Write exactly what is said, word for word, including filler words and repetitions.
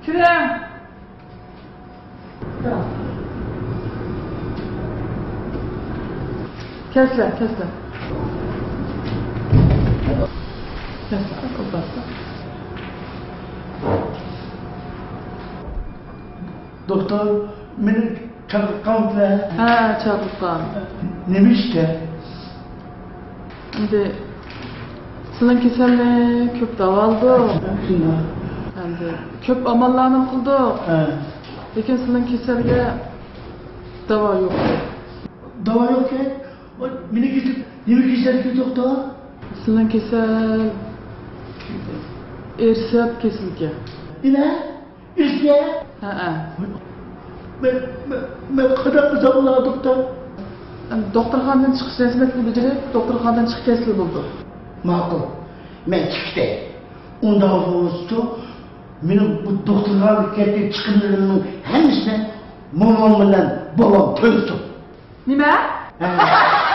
كىرىڭ. كەلسىلە، كەلسىلە. كەلسىلە، ئولتۇرسىلە. دوختۇر، مېنى چاقىرغانمىدىلەر؟ ھە، چاقىرغان. نېمە ئىشكەن؟ ئەمدى سىلىنىڭ كېسەلنى كۆپ داۋالىدۇق. شۇنداق. ئەمدى كۆپ ئاماللارنى قىلدۇق. ھە. لېكىن سىلىنىڭ كېسەلگە داۋا يوق. داۋا يوقكەن؟ مېنىڭ كېسىلىم نېمە كېسەل ئىكەن، دوختۇر؟ سىلىنىڭ كېسەل ئىرسىيەت كېسىلى ئىكەن. نېمە؟ ئىرسىيەت؟ ھەئە. مەن، مەن، مەن قانداق قىلسام بولار، دوختۇر؟ دوختۇرخانىدىن چىقىش رەسمىيىتىنى بېجىرىپ، دوختۇرخانىدىن چىقىپ كەتسىلا بولىدۇ. ماقۇل. مەن چىقىپ كېتەي. ئۇنداق بولسىچۇ، مېنىڭ بۇ دوختۇرخانىغا كەتكەن چىقىملىرىمنىڭ ھەممىسىنى مومام بىلەن بوۋام تۆلىسۇن. نېمە؟ ھە.